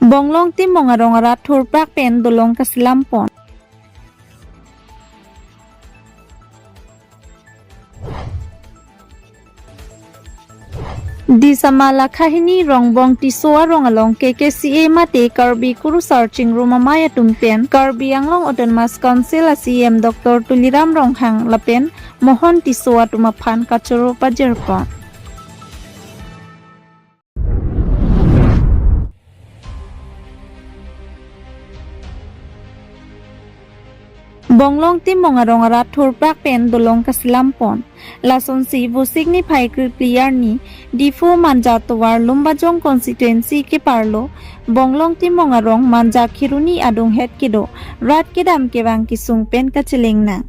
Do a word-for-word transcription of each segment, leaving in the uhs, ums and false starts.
Bonglong Timung arong arat thurprak pen dolong kaselam pon. Disama Lakhahini Rongbong Tisso arong along K K C A mate Karbi Kurusar Chingrum Amei atum pen Karbi Anglong Autonomous Council a C E M Doctor Tuliram Ronghang lapen Mohon Tisso atum aphan kachoro pajirpon. Bonglong Timung arong arat thurprak pen dolong kaselam pon. Lasonsi Vosik niphai krepli arni Diphu Manja tovar Lumbajong constituency keparlo Bonglong Timung arong Manja Kheroni adunghet kedo rat kedam kevang kesung pen kachelengnang.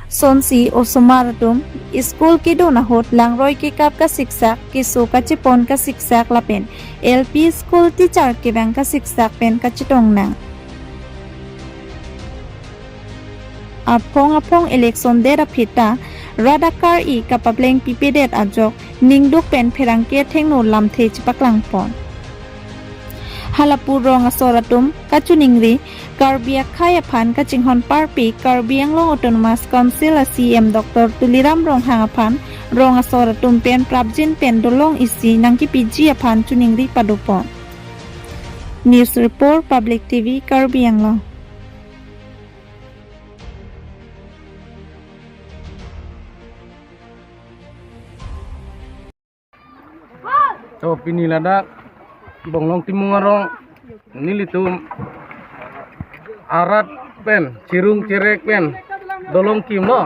Sonsi osomar atum school kedun ahut langroi kekap kasiksak, keso kachepon kasiksak lapen L P school teacher kevang kasiksak pen kachetongnang. Aphong aphong election det aphi ta rat akar-i kapapleng pipedet ajok ningduk pen pherangke athengno lamthe chepaklang pon. Halapu rong asor atum kachiningri Karbi akhei aphan kachinghon parpi Karbi Anglong Autonomous Council a C E M Doctor Tuliram Ronghang aphan rong asor atum pen prapjin pen dolong isi nangkepiji aphan chiningri padopon. News Report, Public T V, Karbi Anglong. To pini ladak Bonglong Timung arong nelitum arat pen, chirung cherek pen dolong kimlo.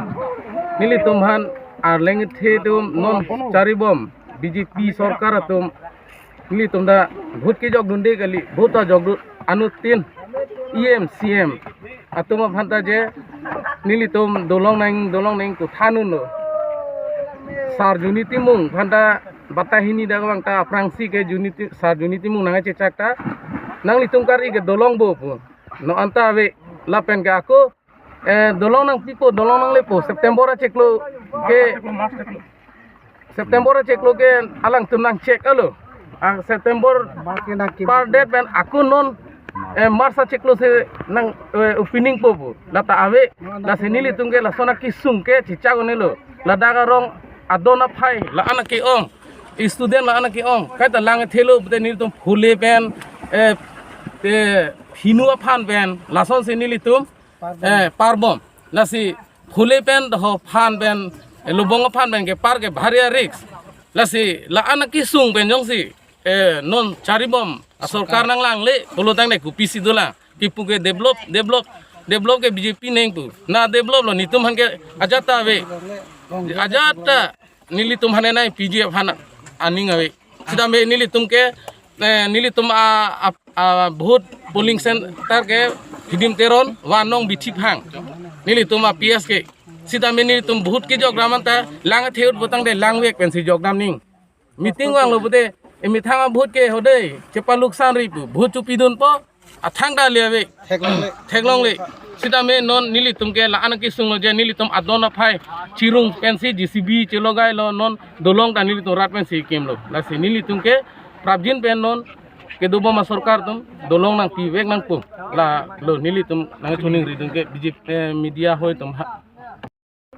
Nelitum aphan arleng the atum non charibom B J P sorkar atum nelitum ta vote kejok dunde kali, vote ta jokdun anuttin E M, C E M atum aphan ta je nelitum dolong nang, dolong nang kuthanunlo. Sar Juni Timung aphan ta batai hini dak vang ta aphrangsi ke Juni Ti-, Sar Juni Timung nangchechak ta nanglitum kar-i ke dolong bo pu. Non anta ave lapen ke ako, eh, dolong nangpipo, dolong nanglepo, September achiklo ke, September achiklo ke alangtum nangchek alo. Ah, September March ke nangkim. Par date pen ako non, eh, March achiklo si nang, eh, opening po pu. Lata ave, lasi nelitum ke lason akesung ke chechak un-elo. Ladak arong adon aphai, la-an ake-ong, student la-an ake-ong. Kaita lang thelo pute nelitum phule pen, eh, eh, hinu aphan pen, lasonsi nelitum, eh, parbom. Lasi phule pen doho aphan pen, eh, lobong aphan pen kepar ke bhari a-risk. Lasi la-an akesung pen jongsi, eh, non charibom asorkar nanglangle pulo tangte kopisi dolang. Kipu ke develop, develop, develop ke B J P neng pu. Na developlo, netum aphan ke ajat ta ave. Ajat ta nelitum aphan nangpiji aphan aning ave. Sitame nelitum ke, eh, nelitum a, a, a vote polling center ke Hidim Teron, Vanong, Bithi Phang. Nelitum a P S ke. Sitame nelitum vote kejok ram anta lang the-ut pulotangte langvek pensi jokdam ning. Meeting vanglo pute, emethang a vote ke hodei, chepaluksan ri pu, vote chopidunpo, athang ta le ave. Theklongle. Theklongle. Sitame non nelitum ke la-an akesunglo je nelitum adon aphai chirung pensi J C B chelogailo, non dolong ta nelitum rat pensi kimlo. Lasi nelitum ke prapjin pen non kedobom asorkar atum dolong nangpivek nangpo. Lalo nelitum nangchiningridun ke B J P, eh, media hoi atum ha.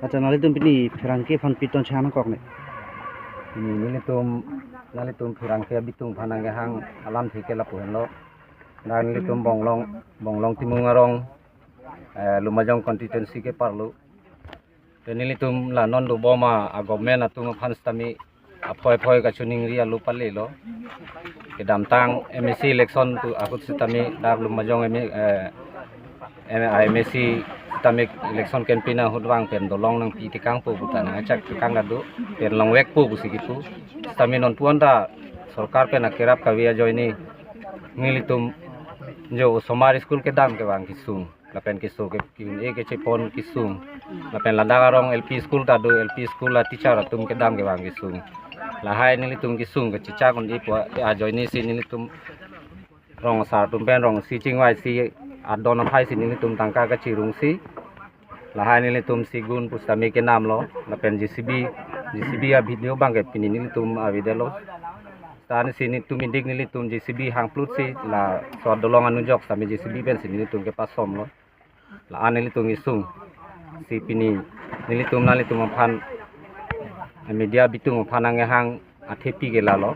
Acha, nanglitum pini pherangke aphan pi ton chehang nangkok ne? Pini nelitum, nanglitum pherangke abitung aphan nangkehang alamthe ke lapu henlo. Nanglitum Bonglong, Bonglong Timung arong, eh, Lumbajong constituency keparlo. Te nelitum la non dobom a, a government atum aphan sitame aphoi aphoi kachiningri alo palelo. Kedamtang M A C election pu ahut sitame dak Lumbajong M A, eh, M-, M A C sitame election campaign ahut vang pen dolong nangpi tekangpo puta nangchak tekang kado, pen longvekpo pusi kipu. Sitame non puan ta sorkar pen akerap kave ajoine nelitum jo osomar school kedam kevang kesung. Lapen keso ke ki-un-e kechepon kesung. Lapen ladak arong L P school ta do, L P school a teacher atum kedam kevang kesung. Lahai nelitum kesung kachechak un-e pu ajoine si nelitum rong asar atum pen rong isi chingvaisi adon aphai si nelitum tangka kachirungsi. Lahai nelitum sigun pusitame kenamlo. Lapen J C B, J C B a video abang ke pini nelitum avedetlo. Seta ansi nelitum indik nelitum J C B hangplutsi laso adolong anujok sami J C B pensi nelitum kepasomlo. La-an nelitum isung. Si pini nelitum nanglitum aphan, eh, media bitung aphan nanghang athepi ke lalo.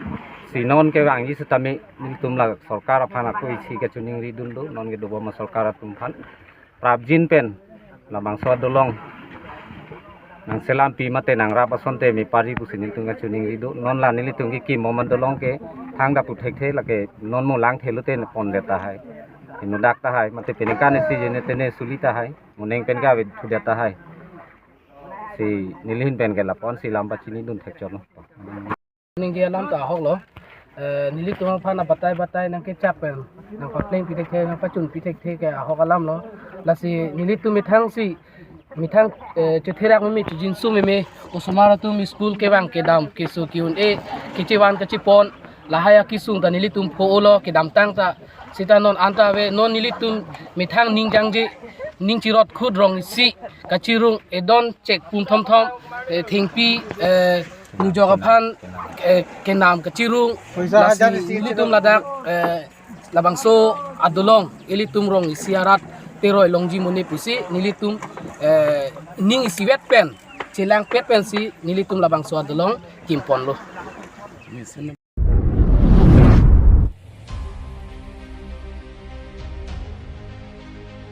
Si non kevangji setame nelitum la sorkar aphan ako isi kachiningridun do, non kedobom asorkar atum aphan. Prapjin pen labangso adolong nangselampi mate nangrap asonte mepari pusi nelitum kachiningri do. Non la nelitum kekim bom adolong ke thangta pu thekthe, lake non mo langthe lote pondet tahai. Inutdak tahai, mate pini kansi jene tene suli tahai. Mo neng pen kave thudet tahai. Si neli ahin pen ke lapu-ansi lam pachinidun thekchotlo. Ningje alam ta ahoklo. Eh, nelitum aphan abatai batai nangkechak pen, nangpaplengpi thekthe, nangpachunpi thekthe ke ahok alamlo. Lasi nelitum methangsi, methang, eh, chetherak meme, chujinsu meme, osomar atum school kevang kedam, keso ke-un-e, kechevan kachepon, lahai akesung ta nelitum pho-olo, kedamtang ta. Seta non anta ave, non nelitum methang ning jangje, ning chirot khut rong isi kachirung, edon chek pun thomthom, eh, thengpi, eh, nujok aphan, eh, kenam kachirung. Lasi nelitum ladak, eh, labangso adolong ilitum rong isi arat teroi longji mone pusi nelitum, eh, ning isivet pen, chelangpet pensi nelitum labangso adolong kimponlo.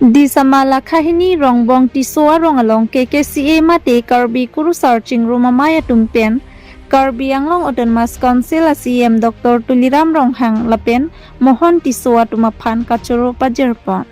Disama Lakhahini Rongbong Tisso arong along K K C A mate Karbi Kurusar Chingrum Amei atum pen Karbi Anglong Autonomous Council a C E M Doctor Tuliram Ronghang lapen Mohon Tisso atum aphan kachoro pajirpon.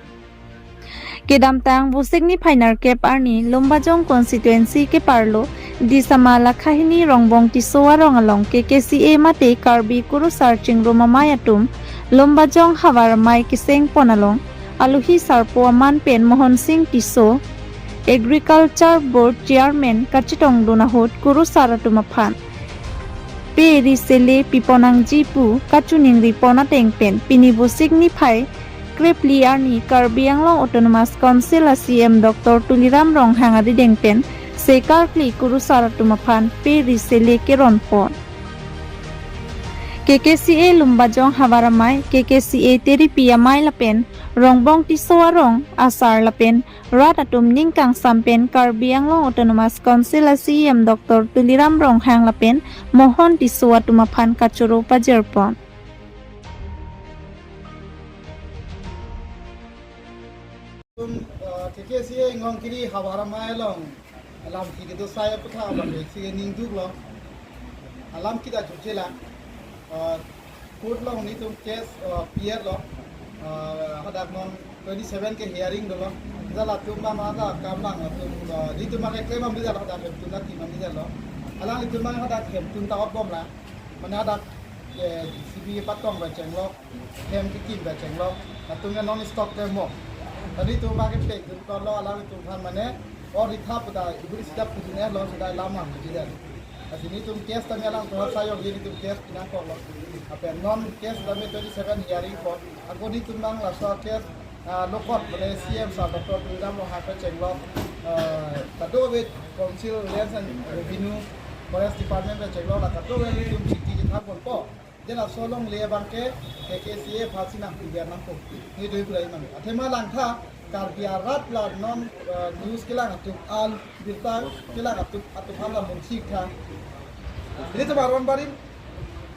Kedamtang Vosik niphai nerkep arni Lumbajong constituency keparlo Disama Lakhahini Rongbong Tisso arong along K K C A mate Karbi Kurusar Chingrum Amei atum Lumbajong Havar Amei kesengpon along alohi sarpo aman pen Mohon Sing Tisso, Agriculture Board Chairman kachetongdun ahut kurusar atum aphan pe ri sele piponangji pu kachiningripon ateng pen pini Vosik niphai krepli arni Karbi Anglong Autonomous Council a C E M Doctor Tuliram Ronghang arideng pen sekarkli kurusar atum aphan pe ri sele keronpon. K K C A Lumbajong Havar Amei, K K C A Teripi Amei lapen Rongbong Tisso arong asar lapen rat atum ning kangsam pen Karbi Anglong Autonomous Council a C E M Doctor Tuliram Ronghang lapen Mohon Tisso atum aphan kachoro pajirpon. Tum, eh, K K C A Ingong Kiri Havar Amei along alam kiki do saya putha abang si ningduklo. Alam kita jujela. Eh, Court along nelitum case, uh, P R lo, uh, hadak non twenty seven ke hearing dolo. Jala tum bang ada kam bang tum, uh, nelitum bang keklem bang jala hadak hemtun nati bang jala. Alang nelitum bang hadak hemtun ta otbom la. Mane hadak, eh, J C B patong ba chenglo, hem kekim ba chenglo. Latum ya non stop ke mo. Tadi tum bang ke pek dun tolo alang nelitum aphan mane, or ritha puta ibu ri sida pujine lo sida lama pujine. Lasi nelitum case tame alang tohap sayok ye nelitum case pinangkoklo. Lapen non case tame twenty seven hearing court. Ako nelitum bang laso case, ah, lokot mane C M sir Doctor Tuliram Ronghang kachenglo, ah, kadokave Council Lands and Revenue, Forest Department kachenglo la kadokave nelitum chiki chithapponpo. Je laso alongle abang ke K K C A aphansi nangpiver nangpo. Neli dui pulai mang. Athema langtha Karbi arat la non, eh, news kelang atum an birta kelang atum atum an la mungsik tha. Nelitum aron barim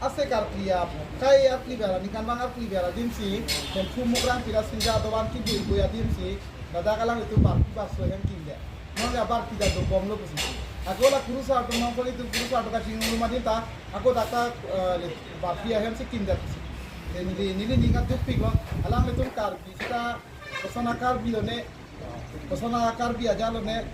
ase Karbi a kai arkli bera ningkan bang arkli bera dimsi, hem thumuk rang pira sinja dovan kibui bui adimsi, ladak alanglitum bar bar so hem kimle. Non ya bar tidak dobomlo pusi. Ako la kurusar atum nongpoli tu kurusar atum kachingrum adin ta, ako data, eh, le, bar pia hem si kimdet pusi. Neli, neli ning aduk piklo, alanglitum Karbi sita, kosona Karbi lone, kosona Karbi aja lone,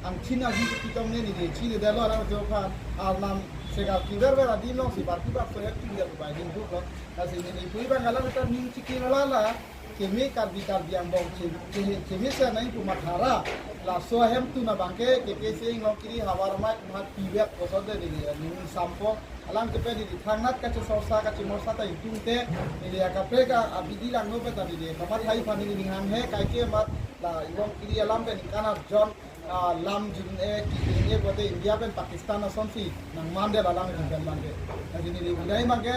angthin agi pitong ne neli, chinidetlo alanglitum aphan, arnam segal kiver ver adin nongsi bar bar so hem kimdet bai dingduklo. Lasi neli pui bang alanglitum ning chiki lala, keme Karbi Karbi angbong che, che, keme se nai pu mathara. Laso ahemtun abang ke K K C A Ingong Kiri Havar Amei mat pivet kosonde neli ning sampo. Alang kepe neli thangnat kachesorsa kachemorsa ta ingtungte neli akaprek abidi langno pe ta neli kamathai aphan neli ning hanghe kaike mat la Ingong Kiri alam pen ningkan arjon, ah, lam jun e ki e bote India pen Pakistan asonsi nangmande la alanglitum pen mande. Lasi neli budai abang ke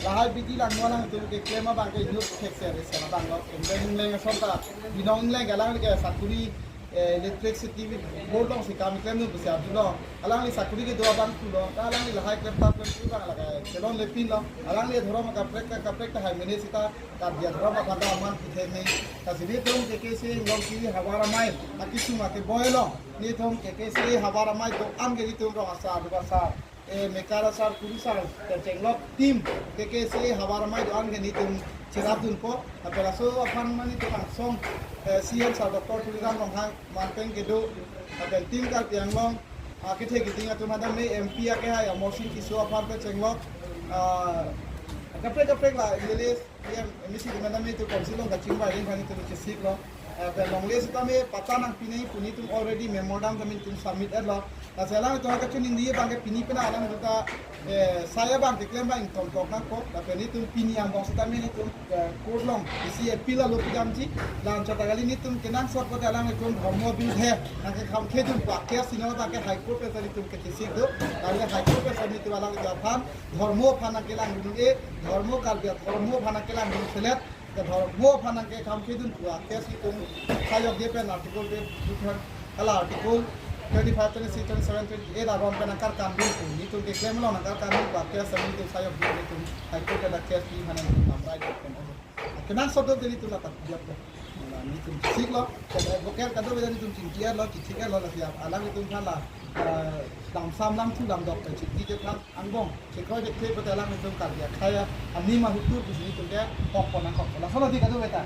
Lahai bidi langno alangtum keklem abang ke inut thekser esen abang lo. Enleng enleng asonta binong enleng alangli ke sakuri, eh, electricity board alongsi kam klemdun pusi arjulo. Alangli sakuri kedo abang pulo. Ta alangli lahai klem ta klem abang lake chelonlepinlo. Alangli dhorom kaprek kaprek tahai mene sita Karbi adhorom aphan ta aman puthe me. Lasi nelitum K K C A Inglongkiri havar amei akisung akeboi along, nelitum K K C A havar amei do-an ke nelitum rong asar, do asar, eh, mekar asar, kurusar, kechenglok team K K C A havar amei do-an ke nelitum cherapdunpo. Lapen laso aphan mane nelitum angsong, eh, C M sir Doctor Tuliram Ronghang manpeng kedo, lapen team Karbi Anglong, ah, kethe keding atum, madam ni M P akehai Amarsing Tisso aphan kechenglok, ah, kaprek kaprek la M L A, M A C atum, madam ni nelitum council along kachingvai ring aphan nelitum chesiklo. Ah, pen longle sitame patta nangpi nangji pu nelitum already memorandum tame nelitum submit etlo. Lasi alangtum kachiningri abang ke pini pena alangtum ta, eh, sai abang keklem abang ington tok nangkok. Lapen nelitum pini angbong sitame nelitum, eh, court along isi appeal alo pidamji. La-anchot ta kali, nelitum kenangsot pote alangtum dhormo birudhe nangkekhamkhedun pu a-case isi non abang ke High Court pensi nelitum kechesik do. Kali High Court pensi nelitum alangtum aphan dhormo aphan nangkelangdun-e, dhormo Karbi adhorom aphan nangkelangdun selet, ke dhormo aphan nangkekhamkhedun pu a-case nelitum sayokde pen article ke bukhan, hala article twenty-five, twenty-six, twenty-seven, twenty-eight aron pen nangkarkandun pu, nelitum keklem along nangkarkandun pu a-case nelitum sayokde, nelitum High Court pen a-case pi aphan nelitum lamrai pen. Kenangsot do nelitum latak biap do. Nelitum siklo, advocate kadokave nelitum chingki etlo, chingki etlo, lasi alangtum aphan la, eh, lamsam lamthu lamdok pen chingki chethan angbong chekroi dekthe pote alangtum Karbi akhei anim ahutur pusi nelitum ke hok pon nangkok. Lason lo di kadokave ta.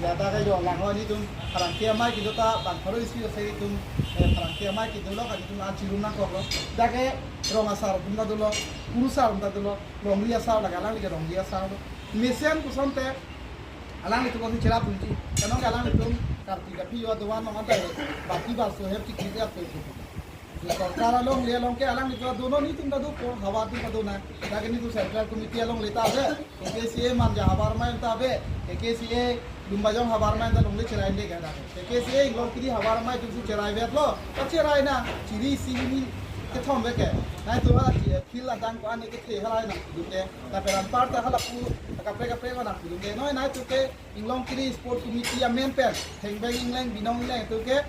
Ya ta ke jo lang ho, nelitum pherangke amei kedo ta bang pharo isi ase nelitum, eh, pherangke amei kedo lo, nelitum an chirum nangkoklo. Dak ke rong asar atum ta dolo, kurusar atum ta dolo, longri asar, lake alangli ke longri asar lo. Mesen pusonte alanglitum kosi cherapdunji. Kanong ke alanglitum Karbi kaphi yo doan nong anta baki bar so her chikri ya so. Sorkar alongle along ke alanglitum ta do non, nelitum ta dopo, havar atum ta do nang. Dak ke nelitum Central Committee alongle ta ave, K K C A Manja havar amei ta ave, K K C A Lumbajong havar amei ta longle cherai-un-e ke dak. K K C A Inglongkiri havar amei atum si cherai-vetlo, ta cherai nang, chiri isi hini kethom ave ke. Nai tu ha, eh, field adang ko-an ke the halai nang, dunde. Lapen anparta halapu kaprek kaprek ko nangpudunde. Noi nai tu ke Inglongkiri Sport Committee amen pen, thengbeng ingleng binong ingleng tu ke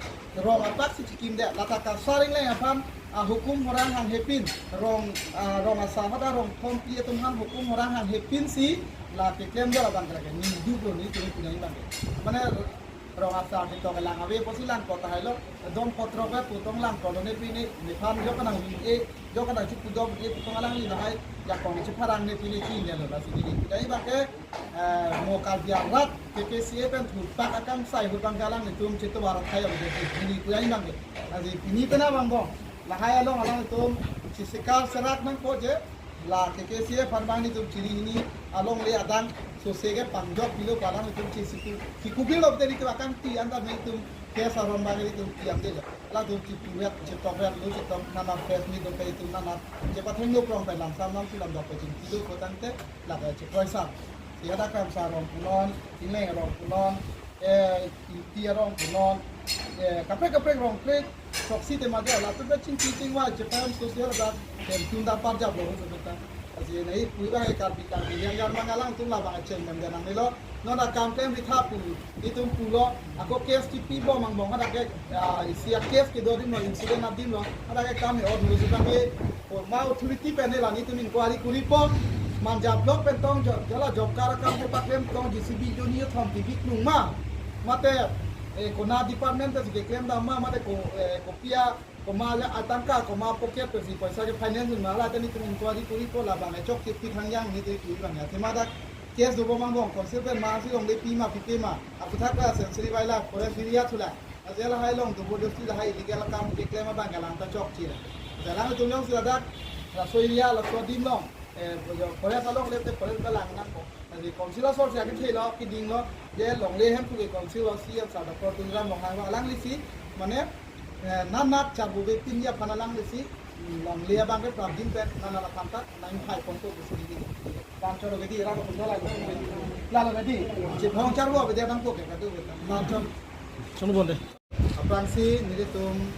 rong apak si chikimde. Lata kasar ingleng aphan, ah, hukum horang hanghepin, rong, ah, rong asar hadak rong thompi atum aphan hukum horang hanghepin si la keklem do abang ke lake ningduklo, nelitum pu nangji abang ke. Mane rong asar ketok lang ave pusi langkok tahai lo, dom potro ke putong langkoklo, ne pine nephan jo kanang e, jo kanang chipudom e putong alangli lahai jakong chipharang ne pine chinelo. Lasi neli pu nangji abang ke, eh, mo Karbi arat K K C A pen thurpak akangsai ahut abang ke alanglitum chetovar athai abang ke neli pu nangji abang ke. Lasi pini pena abang bong lahai along alanglitum chesikar serak nangpo je, la K K C A aphan abang nelitum chiri hini alongle adang sose ke pangjok pilo pu alanglitum chesik, kikupilo pute nelitum akangti anta nelitum case aron abang nelitum kiam delo. Latum chipuret, chitokret, lo chitok nana press meet do ke itum nana chepathengno prong pen lamsam lamthu lamdok pen chingki do potangte lake chekroi sa. Si hadak Kramsa arong punon, Ingleng arong punon, eh, Ingti arong punon, eh, kaprek kaprek rong prek, Soksi tema dia, latum pen chingki chingvai, chepam social dak, pen tunda parjap lo, so beta. Lasi nai pu abang Karbi Karbi yang yang mangalang tum labang cheng mem janang nilo. Non akam klem ritha pu, itum pulo, ako case kipi bom angbong, hadak ke, ah, isi a-case kedo adim lo, incident adim lo, hadak ke kam he or musi abang ke, Koma authority pen la nelitum inquiry kuri po, Manja block pen tong jo-, jala job card akam kepaklem tong J C B joni yo thom tibik nung ma. Mate, eh, kona department ta si keklem dam ma, mate ko, eh, kopi a, koma ya atangka, koma pocket pen si poisa ke finance ma, la ta nelitum inquiry kuri po, labang e chok ke pi thang yang nelitum kuri abang ya. Athema dak case dobom angbong, council pen ma si longlepi ma, pipe ma. Aputhak la sensory wildlife, forest area thula. Aja lahai along dobordosti lahai illegal akam keklem abang ke alang ta chokche ra. Aja alanglitum jongsi ladak laso area laso adim along, eh, forest along le te forest kelang nangpo. Lasi council asor si akethelo, kedinglo, je longle hem pu ke council lo, C M sir Doctor Tuliram Ronghang lo, alangli si mane, eh, nanat charbo bepin aphan alangli si longle abang ke prabdin pen nanat aphan ta nangphai ponpo pusi neli. Bang choro ke di, rang pun dola, lalo ke di. Chibong charbo bede abang ko ke kadu ke. Bang choro. Choro bonde. Aphrangsi nelitum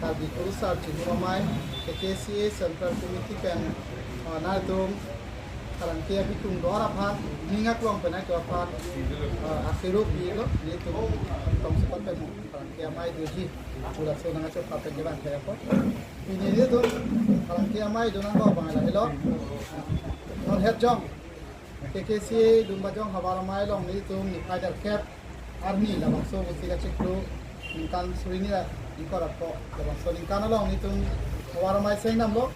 Karbi Kurusar Chinumamai K K C A Central Committee pen, ah, nelitum Pherangke abitung do-an aphan, ning aklong penai do aphan, eh, asiro pilo, nelitum tongsekot pen pherangke amei doji, pu laso nangkachopha pen kevangtha apot. Pini nelitum pherangke amei do nangkok abang lahelo. Non het jong, K K C A Lumbajong Havar Amei along nelitum niphai kep arni labangso pusi kachiklo ningkan suri hini ra ingkoi ra pho labangso ningkan along nelitum Havar Amei seng damlo.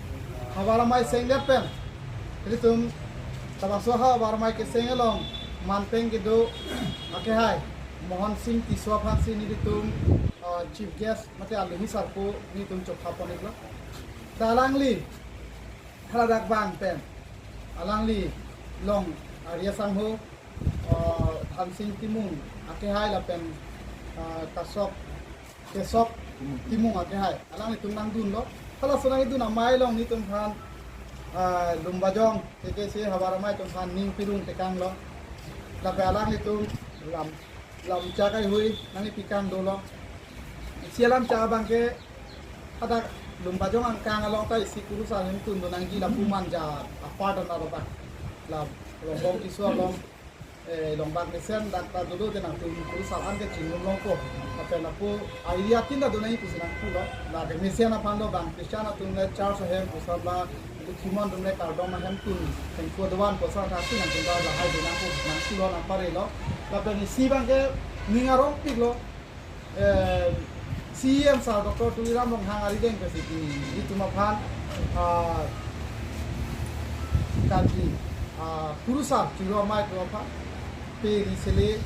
Havar Amei seng det pen nelitum labangso Havar Amei keseng along manpeng kedo akehai Mohan Singh Tisso aphansi nelitum, ah, chief guest mate alohi sarpo nelitum chopha pon-iklo. Ta alangli haladak bang pen alangli along Arya Sangho, uh, Thansing Timung akehai lapen, uh, Kasok, Kesok Timung akehai alanglitum nangdunlo. Halaso nangdun amei along nelitum aphan, uh, Lumbajong K K C A Havar Amei atum aphan ning pirung tekanglo. Lapen alanglitum lam, lamchak kaihui nangpi kang dolo. Isi alamchak abangke hadak Lumbajong angkang along ta isi kurusar hemtun do nangji lapu Manja apar dan arobak. La Rongbong Tisso along, eh, Longbak mesen dak ta dolo, de nangtum kurusar an ke chinghum longpo. Lapen lapu area tin ta do nangji pusi nangpulo. Lake mesen aphan lo, bang Christian atum le church ahem pusar, la Lukhiman atum le kardom ahemtun, thengpo dovan pusar thasi nangtum ta lahai do nangpu nangpulo nangparelo. Lapen isi abangke ning arongpiklo, eh, C E M sir Doctor Tuliram Ronghang arideng pensi pini nelitum aphan, ah, Karbi, ah, kurusar chiro amei atum aphan pe ri sele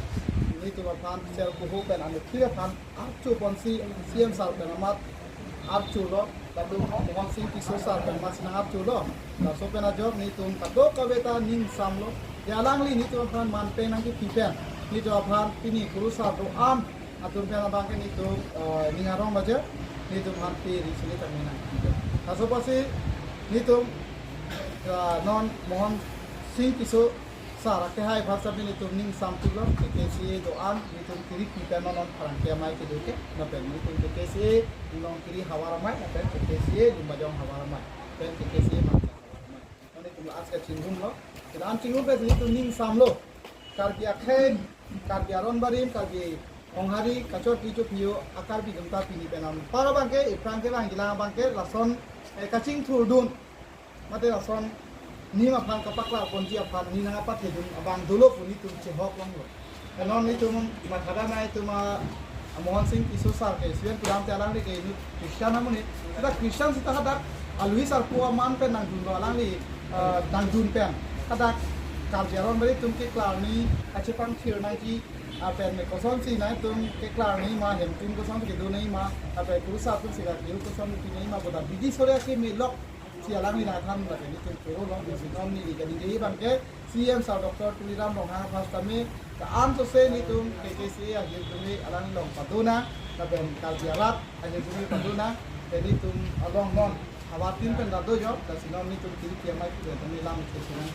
nelitum aphan sel kuhu pen anu thir aphan archo ponsi C E M sir pen amat archolo, latum Mohan Singh Tisso sir pen amatsi nang archolo. Laso pen ajok nelitum kadokave ta ning samlo. Ya alangli nelitum aphan manpeng nangkipi pen nelitum aphan pini kurusar do-an atum pen abangke nelitum, eh, ning arong baje nelitum aphan pe ri sele tame nangkipi pen. Laso apotsi nelitum, eh, non Mohan Singh Tisso sir akehai aphan sitame nelitum ning samthulo, K K C A do-an nelitum kiri pi pen non pherangke amei kedo ke, lapen nelitum K K C A Nongkiri Havar Amei, lapen K K C A Lumbajong Havar Amei, lapen K K C A Manja Havar Amei. Non nelitum la-an kachinghumlo. Kila-an chinghum pen nelitum ning samlo. Karbi akhei, Karbi aron barim, Karbi honghari, kachot picho piyo, a-Karbi atum ta pini pen anpar abangke, ephrang kevang jilang abangke, lason, eh, kachingthurdun. Mate lason ning aphan kapaklar ponji aphan ning nangpathedun abang dolo pu nelitum chehok longlo. Non nelitum mathadam nangji atum a Mohan Singh Tisso sir ke, siven pudam te alangli ke inut Christian amonit. Seta Christian seta hadak alohi sarpo aman pen nangdunlo alangli, eh, nangdun pen. Hadak Karbi aron barim atum keklarni kachepangthir nangji, lapen kosonsi nangtum keklarni ma, hemtun koson kedo nangji ma, lapen kurusar atum si keklar koson pi nangji ma, boda bidi sore ake melok si alangli nangthan, lapen nelitum chorolo, nelitum neli kali abangke C E M sir Doctor Tuliram Ronghang aphan sitame, ta ansose nelitum K K C A ahirjume alang along padonang, lapen Karbi arat ahirjume padonang, lapen nelitum along non havar tin pen ta do jo, lasi non nelitum kiri pi amei pen tame lam chesunang.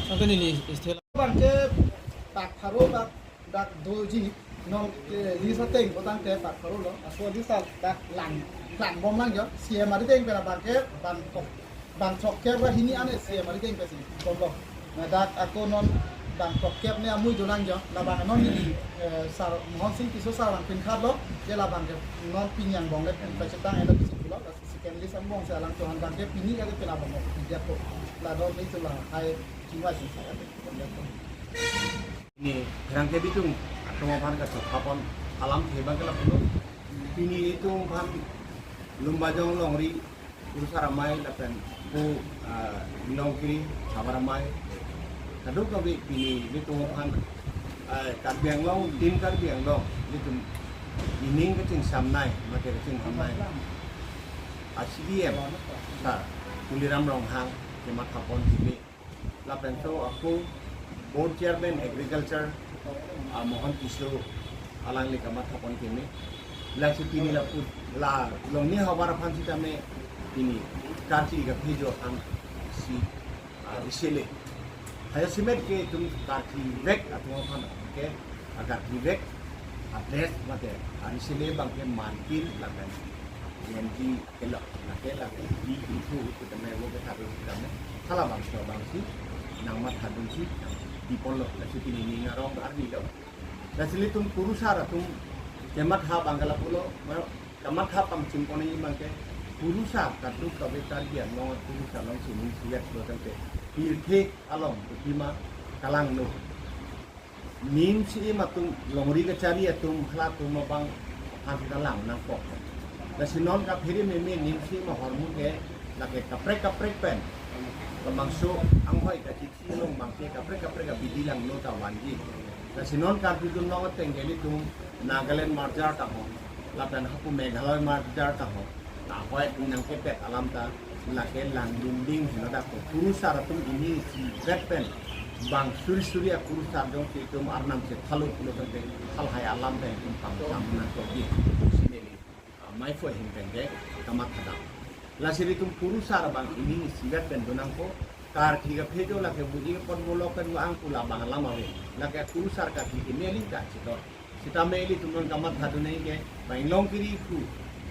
Ante neli stela abangke bak pharo bak dak doji non, eh, list ateng potang ke bak pharolo. Ako list dak lang, langbom lang jo. C E M arideng pen abangke bang thok, bang throkkep ra hini ane C E M arideng pensi bomlo. Na dak ako non bang throkkep ne amui dolang jo. Labang non hini, eh, sir Mohan Singh Tisso sir abang pinkhaplo. Je labangke non pini angbong le pachetang elo pusi pulo. Lasi second list angbong si alangtum aphan abangke pini kali pela bomlo. Dia ko. La don ni tu la hai kiwa sing sa kali. Dia ko. Pini pherangke abitung atum aphan kachopha pon alamthe abangke lapulo. Pini itum aphan Lumbajong Longri Kurusar Amei lapen pu, ah, Nongkiri Havar Amei kadokave pini itum aphan, ah, Karbi Anglong, Team Karbi Anglong itum ining kachingsamnei mate kachinghamnei a C E M sir Tuliram Ronghang kematha pon kimi. Lapen so ako Board Chairman Agriculture, ah, Mohan Tisso alangli kamatha pon kimi. Lasi pini lapu la Longri havar aphan sitame pini karchi kaphi jo aphan si, ah, risele. Haya simet ke itum karchi vek atum aphan ke, ah, karchi vek address mate, ah, risele abangke mankin lapen N G Hello, lake lake di itu itu tame wo ke taru tame. Hala bangso bangsi, na Kamatha dunsi, di ponlo, lasi pini ning arong arni lo. Lasi ilitum kurusar atum, kamatha abang ke lapulo, ma-, kamatha pangchim pon abang ke, kurusar kaduk kave Karbi Anglong, kurusar alongsi ning isivet lo tangte, pirthe along, pima kalanglo. Ning isi-im atum, longri kachari atum, halatum abang, aphan sita lang nangkok. Lasi non kaphere meme ning isi-im ahormu ke, lake kaprek kaprek pen, labangso anghoi kachisi along abang ke kaprek kaprek abidi langno ta vanji. Lasi non Karbi Anglong ateng ke ilitum Nagaland merger ta ho, lapen hapu Meghalaya merger ta ho, lahai nangkepet alam ta, lake langdun ding heno dak ko. Kurusar atum ning isivet pen, bang suri suri akurusar jongsi itum Arnam si thalo pulo tangte, halahai alam pen itum pangcham nangkokji. Sineli, ah, maiphu ahin pen ke kamatha dam. Lasi ilitum kurusar abang ning isivet pen do nangkok, karkli kaphe do lake buji pot bolok pen angkula abang alam ave. Lake kurusar karkli ke neli kachito. Sitame ilitum non kamatha dun nangji ke, bang inglong kiri pu,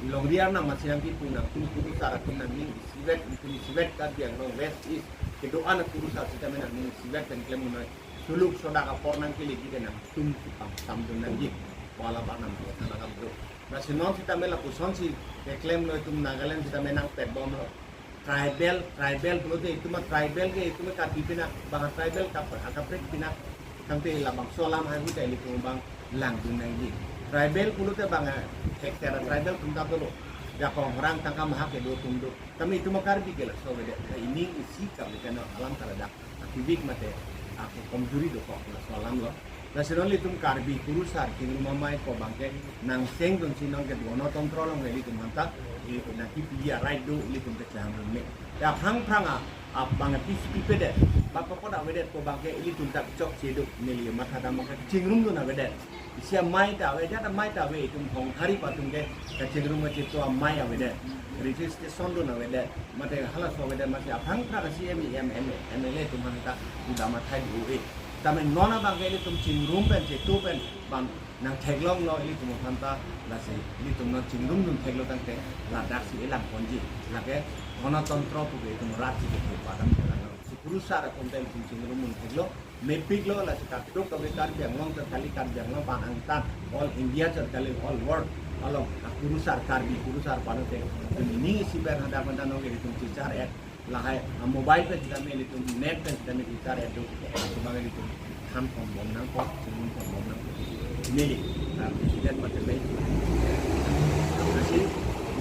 inglongri Arnam amatsi nangkipu nangtum kurusar atum nangning isivet, itum isivet Karbi Anglong West East kedo-an akurusar sitame nangning isivet pen klem noi. Suluk sodak apor nangkeleji ke nangtum si pangcham dun nangji. Bola banam ke tanah kamdo. Lasi non sitame lapusonsi keklem noi, itum Nagaland sitame nangpet bomlo. Tribal, tribal pulote itum a tribal ke itum Karbi pinak, bang tribal kap-, kaprek pinak, tangte labangso alam haihui ta ilitum abang langdun nangji. Tribal pulote bang, eh, hektar tribal atum ta dolo. Jakong orang tangka mahak kedo atum do. Tame itum a Karbi ke laso avedet. Ning isi kami kena alam karadak. Akivik mate, ako komjuri dokok laso alam lo. Lasi non ilitum Karbi kurusar chingrum amei ko abang ke nangseng dunsi non ke Ganatantro along ilitum aphanta, ilitum nangkipi a right do, ilitum kecham dun me. Ya aphrang phrang a, abang a peace pipedet, bak papot avedet ko abang ke ilitum ta chokche do, neli matha dam ke chingrum dun avedet. Isi amei ta ave, ajat amei ta ave, itum Honghari atum ke kachingrum kacheto amei avedet. Registration dun avedet. Mate halaso avedet, mate aphrang phrang C M, M M A, M L A atum aphanta uda mathai do-e. Tame non abang ke ilitum chingrum pen, cheto pen, bang nangtheklonglo ilitum aphanta, lasi ilitum non chingrum dun theklo tangte, ladaksi elang ponji, lake Ganatantro pu ke itum rat si ke padam ke lang. Si kurusar atum ta ilitum chingrum dun theklo, mepiklo, lasi kaduk kave Karbi Anglong ta kali, Karbi Anglong aphan angtan, all India ta kali, all world along, ah, kurusar Karbi, kurusar pano te, ning isivet hadak manda nong ilitum chichar-et, lahai, ah, mobile pen sitame ilitum, net pen sitame chichar-et do, ah, itum abang ilitum than pon bom nangkok, chingrum pon bom nangkok, neli, ah, president mate lei. Lasi,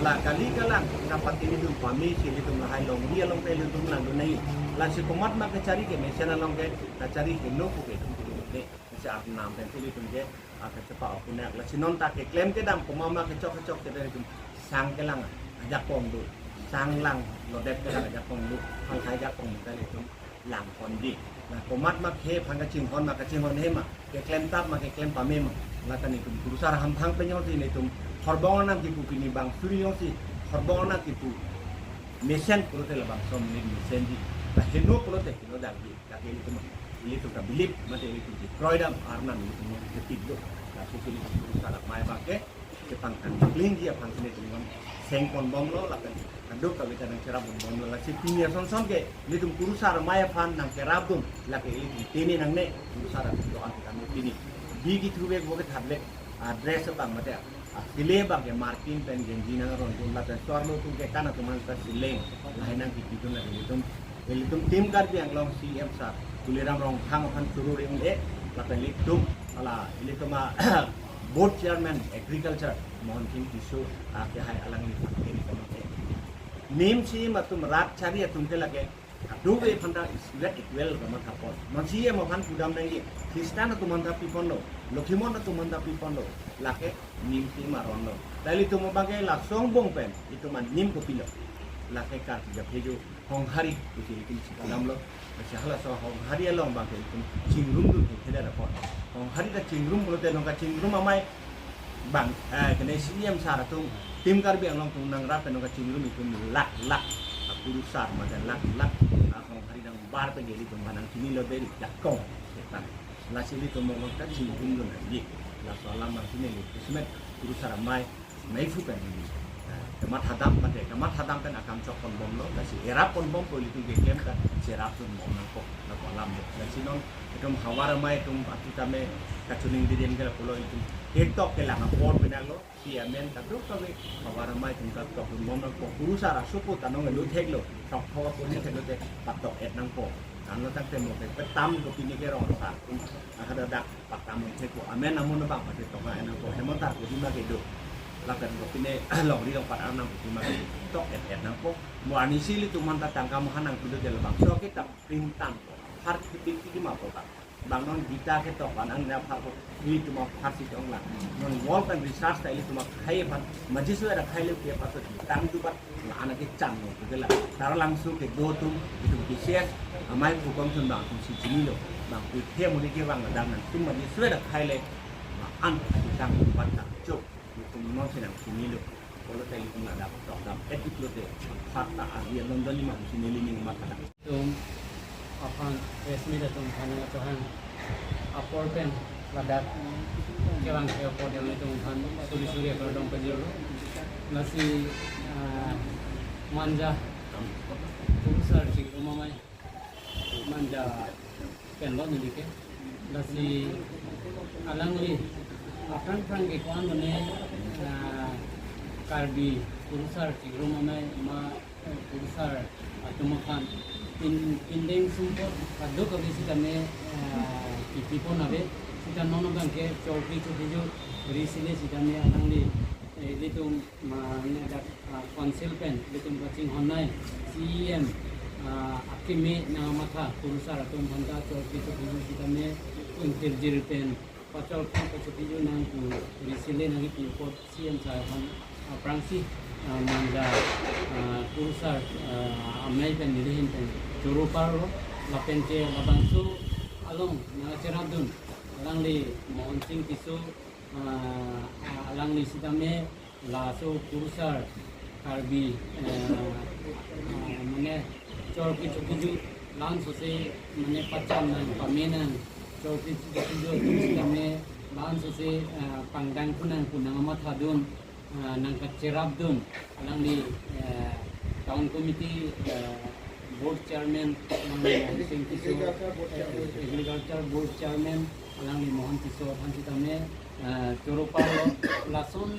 la kali kalang, dapat ilitum pame si ilitum lahai longri along te ilitum langdun nangji. Lasi komat ma kachari ke mesen along ke, kachari heno pu ke itum ilitum ne. Lasi Arnam pen si ilitum ke, ah, kachepa-ok kunak. Lasi non ta keklem kedam komat ma kechok kechok ke ilitum sang kelang ajakong do. Sang langlodet kelang ajakong do. Halahai ajakong ta ilitum lang ponji. La komat ma khei aphan kachinghon ma kachinghon he ma, keklem tap ma keklem pame ma, la ta netum kurusar hamphang pen jongsi netum horbong nangkipu pini bang suri jongsi horbong nangkipu mesen pulote labangso amonit mesenji. La heno pulote heno dakji. Lake ilitum, ilitum ta believe, mate ilitum ta kroidam, Arnam ilitum nangkepik do. Lasi pini kurusar amei abang ke kepangthang klingji aphan si netum non seng pon bomlo, lapen kaduk kave ta nangcherap pon bomlo. Lasi pini ason son ke netum kurusar amei aphan nangcherap dun, lake ilitum tene nangne, kurusar atum do-an kami pini. Bi kithu vek, bo kethat vek, ah, dress abang mate, ah, sile abang ke marking pen genji nang aron dun, lapen so-arlo atum ke kan atum aphanta sileng, lahai nangkipi dun lake ilitum. Ilitum Team Karbi Anglong C M sir Tuliram Ronghang aphan choro ring-e, lapen ilitum, hala, ilitum a board chairman agriculture Mohan Singh Tisso, ah, kehai alangli aphan pen kono ke. Ning isi-im atum rat chari atum ke lake, kaduk aphanta isivet equal kamatha pon. Non C M aphan pudam nangji, Christian atum aphanta pi ponlo, Lokhimon atum aphanta pi ponlo, lake ning isi-im aron lo. Ta ilitum abang ke laso angbong pen, itum anim kopilo. Lake karkli kaphe jo, Honghari, pusi itum si kalam lo. Lasi halaso Honghari along abang ke itum chingrum dun thekthe apot. Honghari ta chingrum pulote nong kachingrum amei abang, eh, kene C M sir atum, Team Karbi Anglong atum nangrap pen nong kachingrum itum lakh lakh, ah, kurusar mate lakh lakh, ah, Honghari nangbar pen ilitum aphan nangchinilo dei, jakong, setan. Lasi ilitum abang ta chingrum dun nangji. Laso alam abang si neli kismet kurusar amei, maiphu pen neli, ah, Mathadam mate, mathadam pen akam chokponbomlo, lasi erapponbompo ilitum keklem ta cherapponbom nangkok, lapu alam do. Lasi non itum havar amei atum aphi tame kachiningri dun ke lapulo, itum TikTok kelang apor penang lo, pi amen kadokave havar amei atum ta tokponbom nangkok, kurusar asopo ta nong elu theklo, thokthok apo ni theklote patok-et nangkok. Anlo tangte mo ke petam ko pini ke rong rong atum, ahada dak patam thekpo, amen amun abang pati tok-et nangkok, Hemanta Kodima kedo. Lapen ko pini longri longpat arnam Kodima kedo, tok-et-et nangkok. Mo arnisi ilitum aphan ta tangka maha nangpilote labangso akitap printan ko, har kipik kiki ma ko ta. Bang non Gita ketok an ang na phar ko ilitum aphan si tong la. Non work and research ta ilitum akhai aphan, maji sui ada khai le ke patut tang jubat la anak ke chang lo ke la. Taralangso kedo atum, itum KCS amei hukum atum bang atum si chinilo. Bang pithe amonit kevang ladak nangtum maji sui ada khai le, la an tang jubat tang chok, itum non si nangchinilo. Pulo ta itum ladak tokdam-et iklote, aphan ta ardi alon dali ma si neli ning matha. Itum aphan press meet atum aphan nangkachehang apor pen ladak kevang ke apor pen itum aphan suri suri akardom pajirlo. Lasi, ah, Manja kurusar chikrum amei Manja pen lo neli ke. Lasi alangli aphrang aphrang ke ko-an mane, ah, Karbi kurusar chikrum amei ma, eh, kurusar atum aphan pin-, pindeng sumpot kadokave sitame, ah, kipipon ave. Sita non abang ke chorpi chorpi jo risile sitame alangli, eh, ilitum ma ne dak, ah, council pen ilitum kachinghon-nei CEM, ah, akimi nangmatha kurusar atum aphan ta chorpi chorpi jo sitame ingtirjir pen pachorpi pachorpi jo nang pu risile nangkipi apot CEM sir aphan, ah, aphrangsi, ah, Manja, ah, kurusar, ah, amei pen neli ahin pen choro parlo. Lapen ke labangso along nangcherapdun alangli Mohan Singh Tisso, ah, ah, alangli sitame laso kurusar Karbi, eh, ah, mane chorpi chorpi jo la-an sose mane pacham nang pame nang, chorpi chorpi jo atum sitame la-an sose, ah, pangdang thu nang pu nangmathadun, ah, nangkacherapdun alangli, eh, town committee, eh, board chairman alangli Mohan Singh Tisso, eh, agriculture board chairman alangli Mohan Tisso aphan sitame, ah, choro parlo. Lason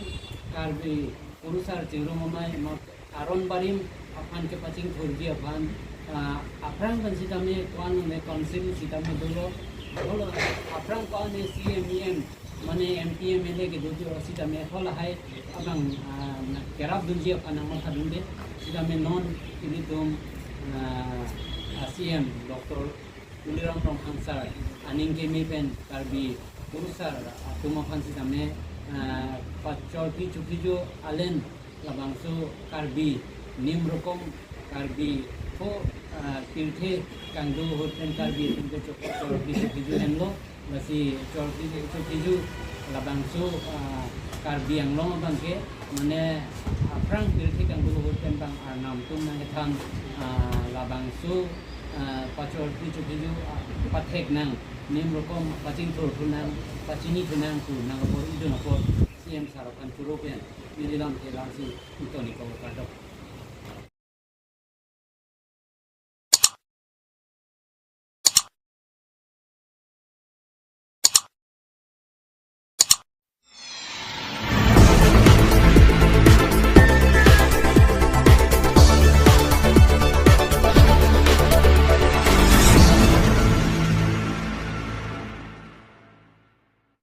Karbi kurusar chikrum amei ma aron barim aphan kepachingthurji aphan, ah, aphrang pen sitame ko-an mane council sitame dolo, dolo aphrang ko-an ne CEM, EM mane MP, MLA kedo jo sitame hala hai abang, ah, nangcherapdunji aphan nangmathadunde. Sitame non ilitum, ah, ah, CEM Doctor Tuliram Ronghang sir aning kimi pen Karbi kurusar atum aphan sitame, ah, pachorpi chorpi jo alen labangso Karbi nim rokom Karbi pho, ah, pirthe kangdung ahut pen Karbi atum ke chorpi chorpi jo henlo. Lasi chorpi chorpi jo labangso, ah, Karbi Anglong abang ke mane aphrang pirthe kangdung ahut pen bang arnam atum nangkethan, ah, labangso, ah, pachorpi chorpi jo, ah, pathek nang, nim rokom pachingthur thu nang, pachini thu nang pu nang apor idun apor CEM sir aphan choro pen neli lam ke lamsi toni ko kardom.